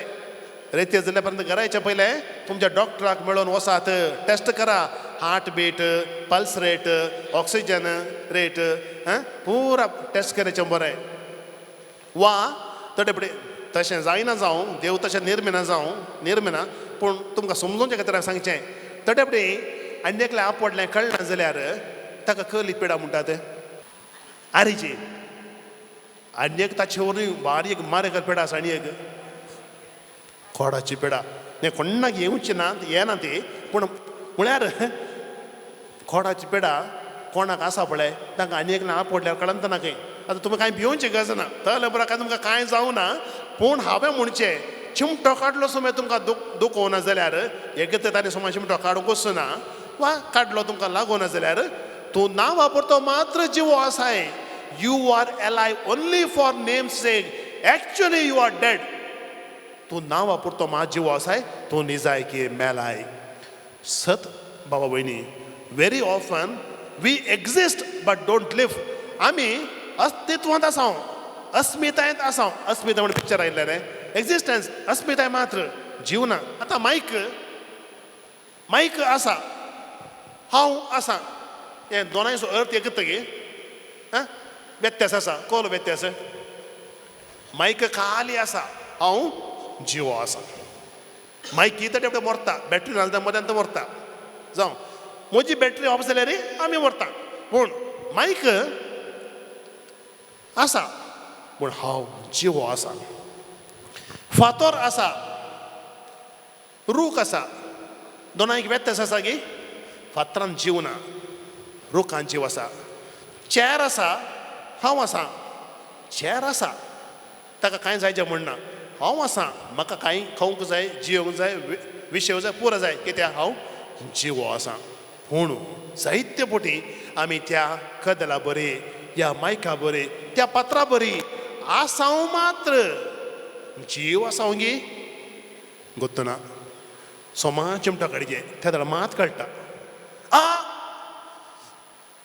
S1: रेती जाल्या पर्यंत घरा येच्या पयलें तुमच्या डॉक्टराक मेळोवन वसात टेस्ट करा heart beat pulse rate oxygen rate पुरा टेस्ट करचें बरें. वा थोडे फुडें तशें जायना जावं देव तशें निर्मिना जावं निर्मिना पूण तुमकां समजोवचे खातीर हांवें सांगचें थोडे फुडें आनी एकलें आपडलें कळना जाल्यार ताका कली पिडा म्हणटात आरीची आनी एक ताचे वरवीं बारीक मारेकर पेडा आसा आनी एक कोडाची पेडा हें कोण्णाक येवची ना येना ती पूण म्हळ्यार कोडाची पेडा कोणाक आसा पळय तांकां आनी एक ना पडल्यार कळना ना खंय. आतां तुमी कांय भिवची गरज ना तले बरो काय तुमकां कांय जावं ना पूण हांवें म्हणचें चिमटो काडलो सुमेर तुमकां दुखोवना जाल्यार एक तर ताणें सुमार चिमटो काडूंकच ना वा काडलो तुमकां लागोना जाल्यार तूं ना वापरतो मात्र जिवो आसाय. You are alive only for name sake actually you are dead. तूं ना वापरतो मा जिवो आसाय तूं निजाय की मेलाय. सत बाबा भयणी very often we exist but don't live. आमी अस्तित्वांत आसाव अस्मितायेंत आसाव. अस्मिताय म्हण पिक्चर आयिल्लें न्ही एक्झिस्टन्स अस्मिताय मात्र जीव ना. आतां मायक मायक आसा हांव आसा हें दोनांयचो अर्थ एकच गे आं व्यत्यास आसा कोलो व्यत्यास मायक खाली आसा हांव जिवो आसा. मायकी तर तेवटे मरता बॅटरी घालता मद्यान तो मरता. जावं म्हजी बॅटरी ऑफ जाल्यार आमी व्हरता, पूण मायक आसा, पूण हांव जिवो आसा. फातोर आसा, रूख आसा, दोनांक व्यत्यास आसा की फातरान जीव ना, रुखान जीव आसा. चेर आसा, हांव आसा, चेर आसा ताका कांय जायचें म्हण ना, हांव आसा म्हाका कांय खावंक जाय, जिवंक जाय, विशेवंक जाय, पुरो जाय, कित्याक हांव जिवो आसा. पूण साहित्य पोटी आमी त्या कदला बरी, ह्या मायका बरी, त्या पात्रा बरी आसाव मात्र, जीव आसाव गी गोत्तना सोमा चिमटा काडचे त्या दळ मात कळटा आ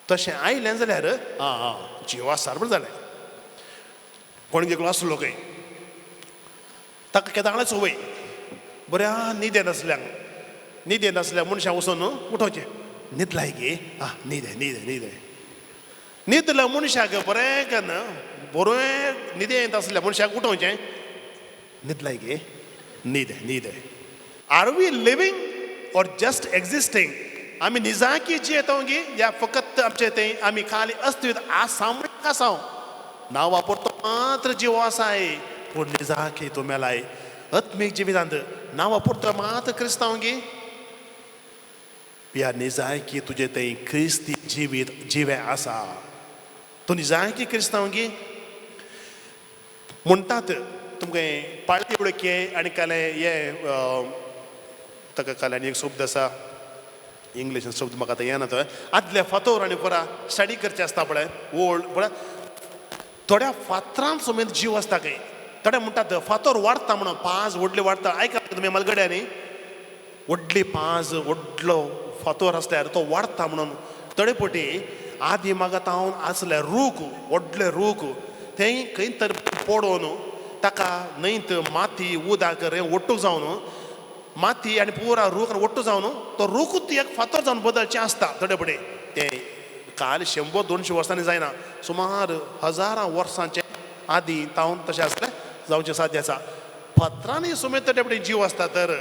S1: तशें आयलें जाल्यार आं आं जीव आसा बरें जालें. कोण एकलो आसलो खंय ताका केदाळच वय बऱ्या न्हिदेन आसल्यांक, न्हिदेन आसल्या मनशां वचून उठोवचें, न्हिदलाय गे आं न्हिदे न्हिदे न्हिदे. न्हिदल्या मनशाक बरें कन्न बरें न्हिदेंत आसल्या मनशाक उठोवचें, न्हिदलाय गे न्हिदे न्हिदे. Are we living or just existing? आमी निजाकी जियेता गी या फकत आमचें तें आमी खाली अस्तित्व आसा म्हणून आसा, नांव वापरतो मात्र जीव आसाय, पूण निजाकी तूं मेलाय. आत्मीक जिवितांत नांव वापरतो मात्र क्रिस्तांव गी ह्या निजायकी तुजें थंय क्रिस्ती जिवीत जिवें आसा, तूं निजायकी क्रिस्तांव गी म्हणटात. तुमकां पाळी उडके आनी काले हे ताका काल आनी एक शब्द आसा, इंग्लीश शब्द म्हाका आतां येना तो, आदल्या फातोर आनी पुरा स्टडी करचें आसता पळय ओल्ड पळय, थोड्या फातरान समेत जीव आसता खंय. थोडे म्हणटात फातोर वाडटा म्हणून, पांच व्हडली वाडटा, आयका तुमी मालगड्या न्ही, व्हडली पांच व्हडलो फातोर आसल्यार तो वाडटा म्हणून. थोडे पटी आदी मागत हांव आसले रूख व्हडले रूख तें खंय तर पडोवन ताका न्हंयत माती उदक रे ओट्टू जावन माती आनी पुरा रूख ओट्टू जावन तो रूखूच एक फातर जावन बदलचें आसता. थोडे पटी तें काल 100 200 वर्सांनी जायना, सुमार हजारां वर्सांचे आदी तावन तशें आसलें जावचें साध्य आसा. फातरांनी सुमेत थोडे पटी जीव आसता तर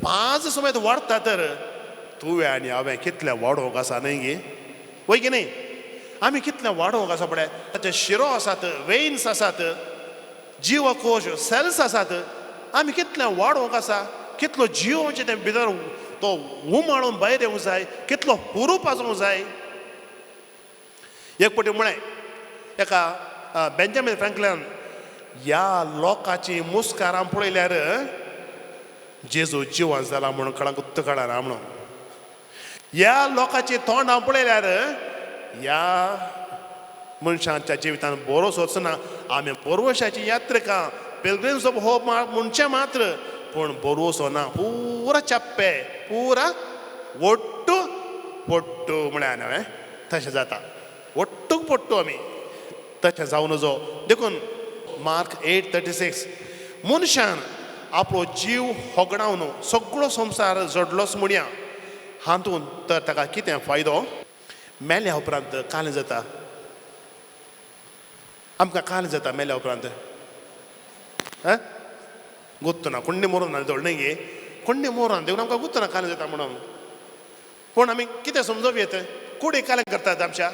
S1: पांच सुमेत वाडटा तर तुवें आनी हांवें कितलें वाडोवंक आसा न्हय गे, वय की न्हय? आमी कितलें वाडोवंक आसा पळय, ताचे शिरो आसात, वेन्स आसात, जीवकोश सेल्स आसात, आमी कितलें वाडोवंक आसा, कितलो जीव आमचे तें भितर तो उमाळून भायर येवंक जाय, कितलो हुरूप आसूंक जाय. एक पटी म्हळें एका बेंजामीन फ्रँकलिनान, ह्या लोकांची मुस्कारां पळयल्यार जेजू जिवन जाला म्हणून कळांक कळना म्हणून, ह्या लोकांची तोंडां पळयल्यार ह्या मनशांच्या जिवितान बरोसोच ना. आमी बरोवशाची यात्रिकां पिलग्रिम्स ऑफ होप म्हणचें मात्र, पूण बरोसो ना, पुरा चप्पे पुरा वट्टू पट्टू म्हळ्यार न्हय तशें जाता, वट्टूक पट्टू आमी तशें जावं नजो. देखून मार्क 8:36 मनशान आपलो जीव होगडावन सगळो संवसार जोडलोच म्हणया, हातूंत तर ताका कितें फायदो? मेल्या उपरांत कालें जाता, आमकां कालें जाता मेल्या उपरांत गुत्तना कोण्णी मोरोन ना न्हय गे, कोण्णी मोरोन देखून आमकां गुत्तना कालें जाता म्हणून. पूण आमी कितें समजोवप येत, कुडी कालें करतात आमच्या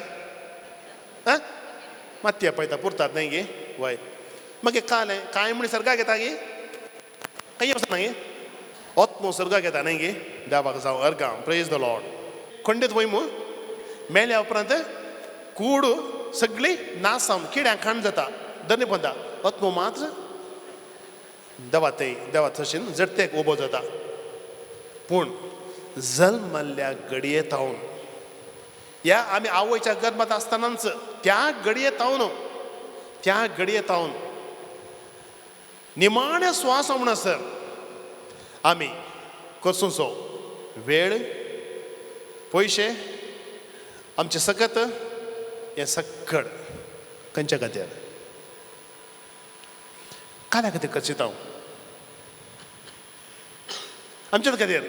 S1: मातये पळयता पुरतात न्हय गे, वय मागीर कालें कांय म्हण सर्गाक येता गे, कांय वचना गे, आत्मो सर्गाक येता न्हय गे, देवाक जावं अर्गां, प्रेज the Lord. खंडीत वय मू मेल्या उपरांत कूड सगळी नास जावन किड्यांक खाण जाता, दर्नी पंदा आत्मो मात्र देवा थंय देवा तशेन जडतेक उबो जाता. पूण जल्मल्ल्या घडये तावन ह्या आमी आवयच्या गर्भांत आसतनाच त्या घडये तावन, त्या घडये तावन निमाण्या स्वास म्हणसर आमी करसुचो वेळ, पयशे, आमचें सकत हें सक्कड खंयच्या खातीर, काल्या खातीर करचित हांव, आमच्या खातीर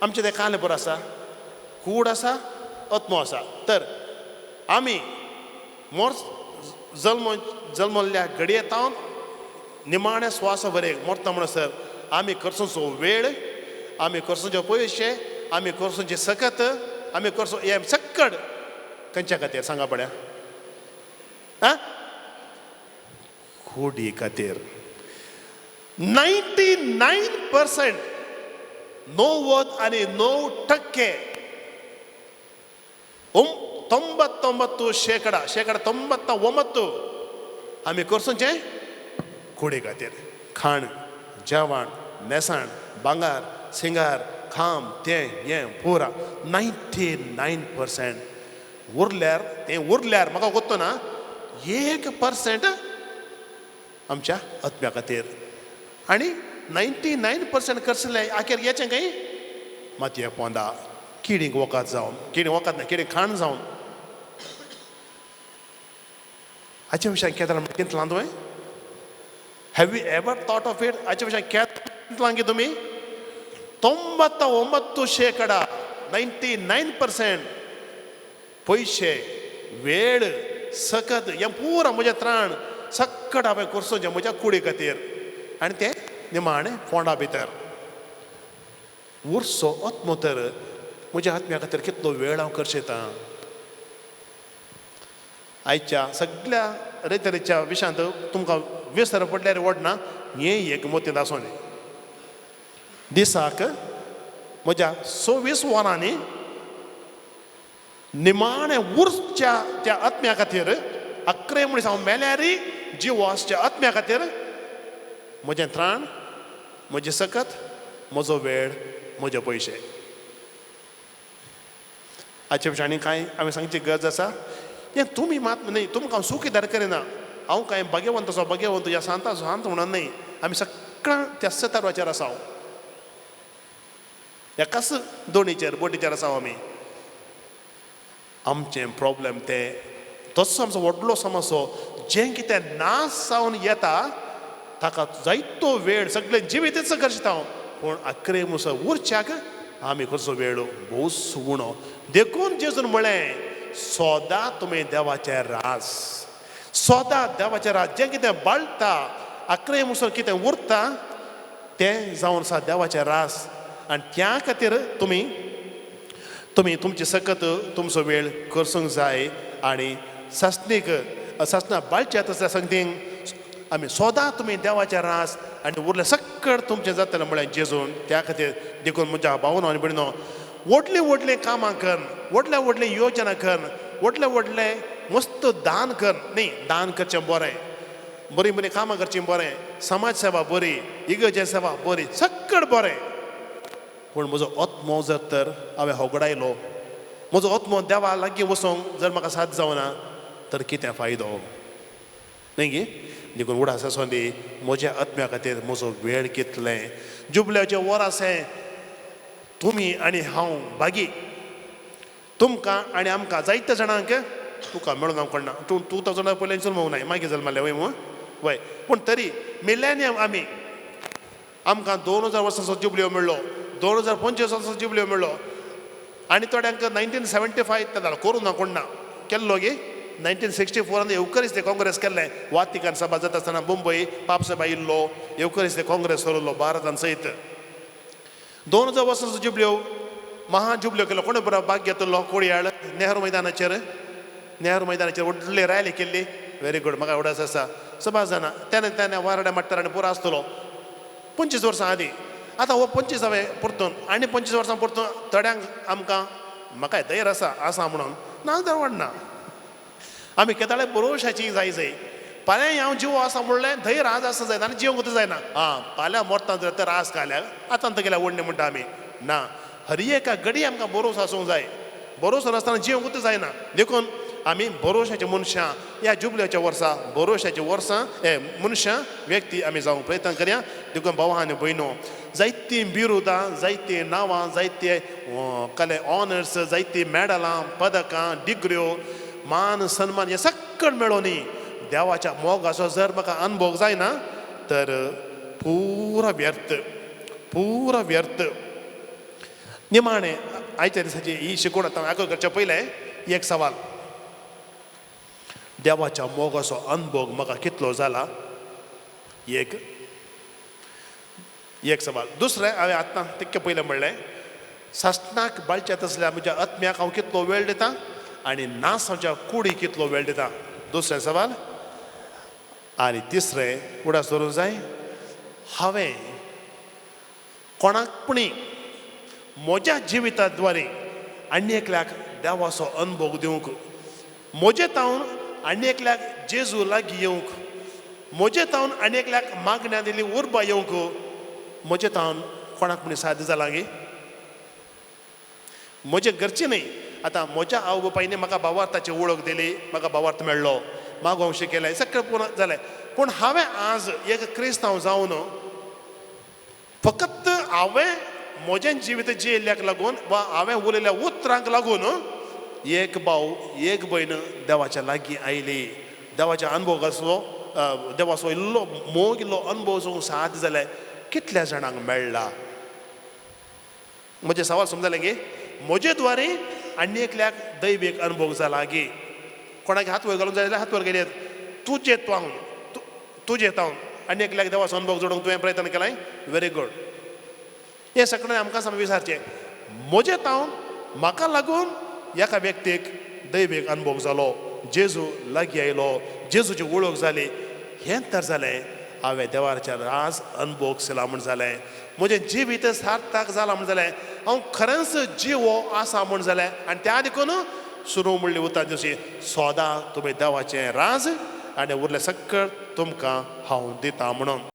S1: आमचें तें कालें बरो आसा, कूड आसा, आत्मो आसा. तर आमी मोर जल्म जल्मल्ल्या घडये तावन निमाण्या स्वास बरें मोरता म्हणसर आमी करसुचो वेळ, आमी करसुचे पयशे, आमी करसूंचे सकत, आमी करसो हें सक्कड खंयच्या खातीर सांगा पळया? आं, कुडी खातीर. 99%, 99%, 99%, 99% आमी करसूंचे कुडी खातीर. खाण, जेवण, न्हेसण, भांगर, सिंगार, खाम, तें हें पुरा 99%. उरल्यार तें उरल्यार म्हाका कोत्तो ना 1% आमच्या आत्म्या खातीर. आनी 99% करसले आखेर येचें काय मातये पोंदा किडींक वखद जावन, किडींक वखद ना, किडींक खाण जावन. हाचे विशयान केदरा चिंतलां तुवें? Have you ever thought of it? हाचे विशयान केदलां की तुमी? 99%, 99% पयशे, वेळ, सकत हें पुरा म्हजें त्राण सक्कड हांवें करचें म्हज्या कुडी खातीर. आनी तें निमाणें फोंडा भितर उरचो आत्मो तर म्हज्या आत्म्या खातीर कितलो वेळ हांव करशेता. आयच्या सगळ्या रेतरेच्या विशयांत तुमकां विसर पडल्यार वडना, हें एक मोतींत आसूं दी. दिसाक म्हज्या 24 वरांनी निमाणें उरच्या त्या आत्म्या खातीर, अकरे मनीस हांव मेल्यारय जिवो आसच्या आत्म्या खातीर म्हजें त्राण, म्हजें सकत, म्हजो वेळ, म्हजे पयशे. हाचे विशीं आनी कांय हांवें सांगची गरज आसा? हें तुमी मात न्हय, तुमकां हांव सुखीदार करिना. हांव कांय भाग्यवंत आसा, भाग्यवंत ह्या सांता सांत म्हणून न्हय. आमी सगळ्यां त्या सतारवाचेर आसा, एकाच दोणीचेर बोटीचेर आसा आमी. आमचें प्रॉब्लम तें तसो आमचो व्हडलो समस्यो, जें कितें नाश जावन येता ताका जायतो वेळ सगळें जिवीतच करता हांव, पूण आखरे मुसो उरच्याक आमी करचो वेळ भोव उणो. देखून जेजून म्हळें, सोदा तुमी देवाचें राज, सोदा देवाचें राज. जें कितें बाळटा आखरे मुसो कितें उरता तें जावन आसा देवाचें राज. आनी त्या खातीर तुमी तुमी तुमची सकत, तुमचो वेळ करसूंक जाय. आनी सासणीक सासणां बाळच्या तसल्या संगतींक आमी सोदा तुमी देवाचें रास आनी उरलें सक्कड तुमचें जातलें म्हळ्यार जेजून. त्या खातीर देखून म्हज्या भावनो आनी भयणीनो, व्हडलीं व्हडलीं कामां कर, व्हडल्या व्हडलीं योजना कर, व्हडलें व्हडलें मस्त दान कर. न्ही, दान करचें बरें, बरीं बरीं कामां करचीं बरें, समाज सेवा बरी, इगर्जे सेवा बरी, सक्कड बरें. पूण म्हजो आत्मो जर तर हांवें होगडायलो, म्हजो आत्मो देवा लागीं वचोंक जर म्हाका साथ जावना तर कितें फायदो न्ही गी? देखून उडास आसूं दी म्हज्या आत्म्या खातीर म्हजो वेळ कितलें. जुबल्याचें वर आसें तुमी आनी हांव भागी, तुमकां आनी आमकां जायत्या जाणांक तुका मेळून हांव कोणना, तूं 2000 पयल्यान जल्मूंक नाय, मागीर जल्मलें वय मू वय. पूण तरी मिलेनियम आमी आमकां 2000 वर्सांचो जुबल्यो मेळ्ळो, 2025 वर्सांचो जुबल्यो मेळ्ळो. आनी थोड्यांक 1975 जालो करूं ना कोण ना केल्लो गे. 1964 येवकरीच काँग्रेस केल्लें, वातिकान सभा जाता आसतना मुंबय पापसभा इल्लो येवकरीच काँग्रेस उरलो भारतान सयत. 2000 वर्सांचो जुबल्यो महाजुबल्यो केलो, कोणे बरो भाग घेतलो कोडयाळ नेहरू मैदानाचेर, नेहरू मैदानाचेर व्हडली रॅली केल्ली. व्हेरी गूड, म्हाका एवढाच आसा सभा जाणा त्याने त्याने वारड्या माट्टार आनी पुरो आसतलो 25 वर्सां आदीं. आतां हो 25 हांवें परतून आनी 25 वर्सां परतून थोड्यांक आमकां म्हाका धैर्य आसा आसा म्हणून ना तर वाडना. आमी केदाळे बरोवशाची जाय जाय फाल्यां हांव जिवो आसा म्हणलें धैर्य आज आसा जायना आनी जिवंक जायना. आं फाल्यां मरता जर तर आस घाल्या आतां तर गेल्या ओडणी म्हणटा आमी ना. हर एका घडी आमकां बरोवस आसूंक जाय, बरोवसो नासतना जिवंकूच जायना. देखून आमी बरोवशाचे मनशां ह्या जुबल्याच्या वर्सा बरोवशाच्या वर्सां हे मनशां व्यक्ती आमी जावंक प्रयत्न करया. देखून भाव आनी भयणो, जायतीं बिरुदां, जायतीं नांवां, जायते कले ऑनर्स, जायतीं मॅडलां, पदकां, डिग्र्यो, मान सन्मान हें सक्कड मेळो न्ही. देवाच्या मोगाचो जर म्हाका अनुभव जायना तर पुरा व्यर्थ, पुरा व्यर्थ. निमाणें आयच्या दिसाची ही शिकवण आतां आगो करच्या पयलें एक सवाल, देवाच्या मोगाचो अनुभव म्हाका कितलो जाला? एक एक सवाल. दुसरें हांवें आतां तितकें पयलें म्हणलें, सासणाक बाळच्या तसल्या म्हज्या आत्म्याक हांव कितलो वेळ दिता आनी नासाच्या कुडी कितलो वेळ दिता? दुसरें सवाल. आनी तिसरें उडास दवरूंक जाय, हांवें कोणाक पुणी म्हज्या जिविता द्वारे आनी एकल्याक देवाचो अनुभव दिवंक, म्हजे तावन आनी एकल्याक जेजू लागीं येवंक, म्हजे तावन आनी एकल्याक मागण्या दिली उर्बा येवंक, म्हजे तावन कोणाक म्हण साध्य जालां गे? म्हजें घरचें न्हय, आतां म्हज्या आवय बापायनी म्हाका भावार्थाची वळख दिली, म्हाका भावार्थ मेळ्ळो, मागोवंक शिकयलें, सगळें पुरो जालें. पूण हांवें आज एक क्रिस्तांव जावन फकत हांवें म्हजें जिवीत जियेल्ल्याक लागून वा हांवें उलयल्ल्या उतरांक लागून एक भाव एक भयण देवाच्या लागीं आयली, देवाच्या अनुभव आसलो, देवाचो इल्लो मोग इल्लो अनुभव जावंक साध्य जालें, कितल्या जाणांक मेळ्ळा? म्हजें सवाल समजलें गे? म्हजे द्वारे आनी एकल्याक दैवीक अनुभव जाला गे? कोणाक हात वयर घालूंक जाय जाल्यार हात वयर गेले. तुजे तावन, तुजे तावन आनी एकल्याक देवाचो अनुभव जोडूंक तुवें प्रयत्न केलाय? Very good. हें सगळें आमकां सामकें विचारचें, म्हजे तावन म्हाका लागून एका व्यक्तीक दैवीक अनुभव जालो, जेजू लागीं आयलो, जेजूची वळख जाली, हें तर जालें हांवें देवाच्या राज अनुभव केला म्हूण जालें, म्हजें जिवीत सार्थक जालां म्हूण जालें, हांव खरेंच जिवो आसा म्हूण जालें. आनी त्या देखून सुरू म्हणली उतरां दिवची, सोदा तुमी देवाचें राज आनी उरलें सगळें तुमकां हांव दिता म्हणून.